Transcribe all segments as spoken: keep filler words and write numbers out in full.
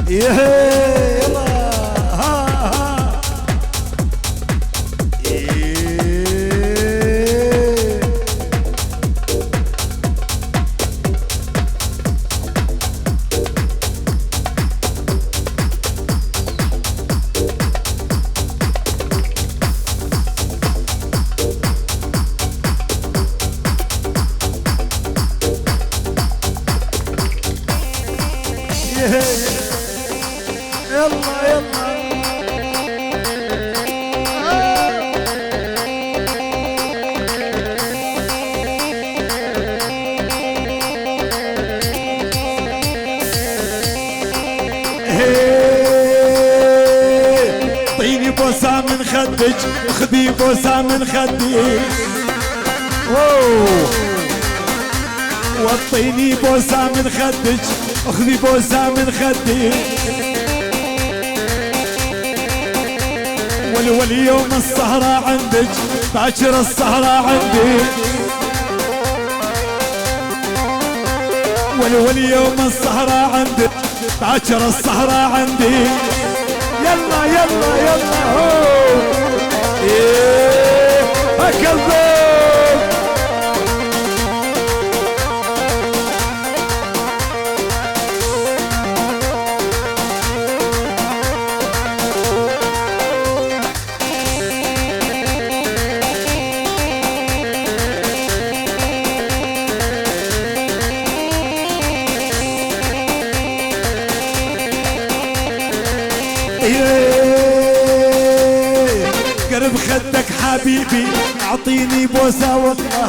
Yehê, yallah, ha, ha. Yehê. يلا، يلا. هي، عطيني بوسة من خدك، خذي بوسة من خدي. أوه. وعطيني بوسة من خدك، خذي بوسة من خدي. ولو اليوم السهرة عندك، باكر السهرة عندي. ولو اليوم السهرة عندك، باكر السهرة عندي. يلا، يلا، يلا، هو. إيه، هكذا. إيه، قرب خدك حبيبي، أعطيني بوسة والله.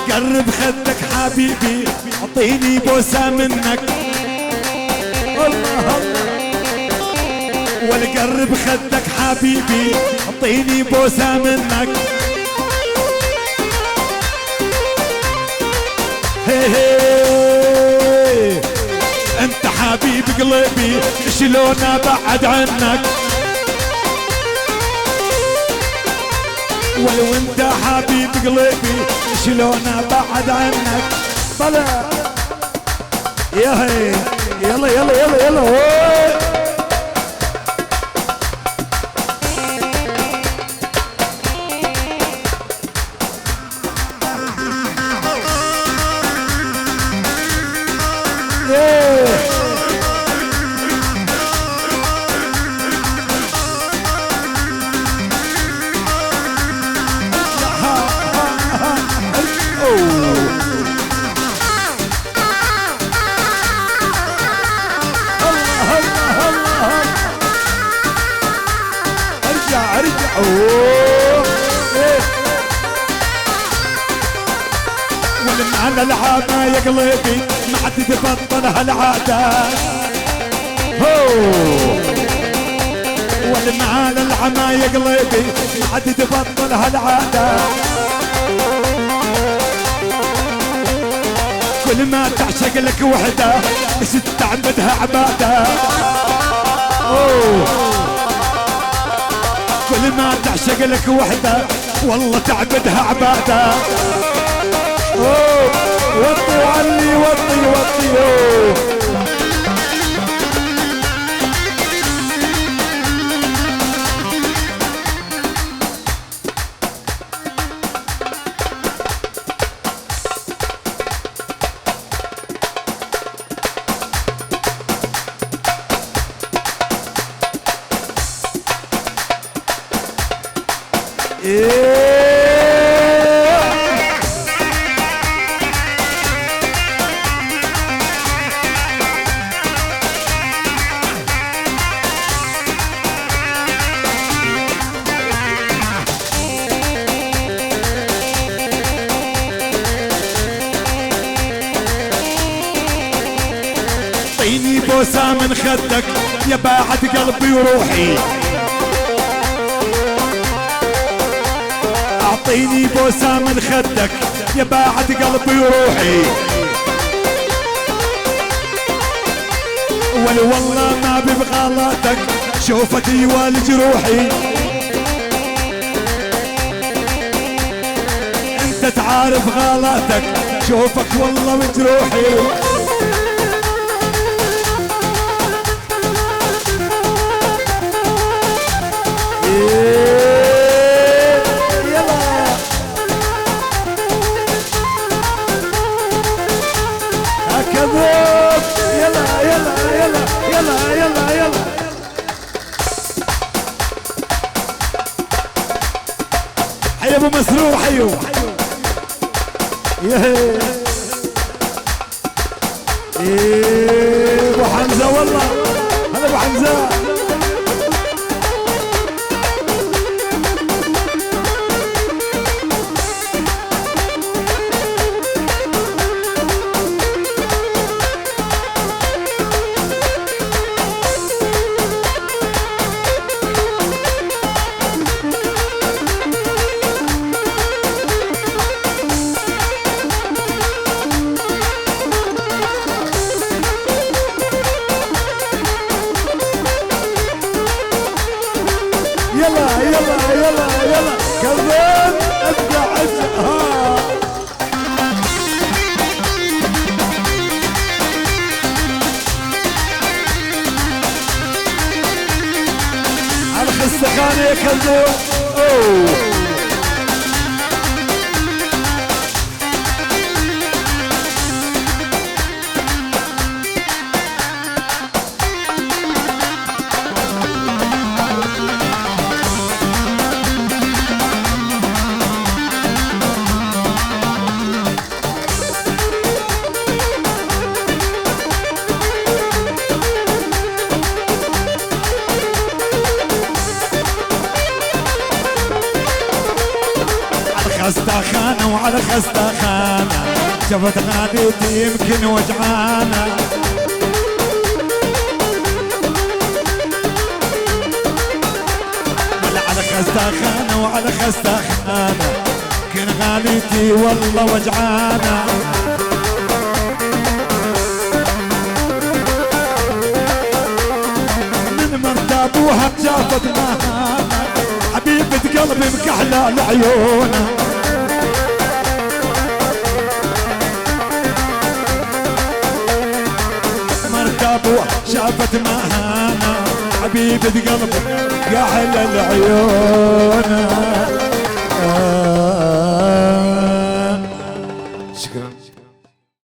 قرب خدك حبيبي، أعطيني بوسة منك. الله، الله. والقرب خدك حبيبي، أعطيني بوسة منك. هي هي. أنت حبيب قلبي، شلون أبعد عنك؟ ولو أنت حبيب قلبي، شلون أبعد عنك؟ طلع. يا هي. يلا، يلا، يلا، يلا. هوي. الله، الله، الله، الله. ارجع، ارجع. أوه. إيه. والمعنى العامة يا قلبي، ما عاد تبطل هالعادة. هو. والمعنى العامة يا قلبي، ما عاد تبطل هالعادة. كل ما تعشق لك وحدة، تستعبدها عبادة. أوه. كل ما تعشق لك وحدة، والله تعبدها عبادة. أوه. وطي وعلي، وطي، وطي، أوه. اعطيني بوسة من خدك يا باعت قلبي وروحي. اعطيني بوسة من خدك يا باعت قلبي وروحي. ول والله ما ببغالاتك، شوفتي والجروحي. انت تعرف غلطك، شوفك والله من جروحي. إيه، يلا. هكذا. يلا، يلا، يلا، يلا، يلا، يلا. حي أبو مسرور، حيو. يهي. إيه، أبو حمزة والله. هلا أبو حمزة. يلا، يلا، يلا، يلا. كمان ابدع، ابدع. ها. على خستخانة يا كلو. أوه. على خستخانة وعلى خستخانة، شفت غاليتي يمكن وجعانة. ولا على خستخانة وعلى خستخانة، كن غاليتي والله وجعانة. من مرت أبوها شافت مهانة، حبيبة قلبي مكحلة لعيونها. مرت أبوها شافت مهانة، حبيبة قلبي مكحلة لعيونها.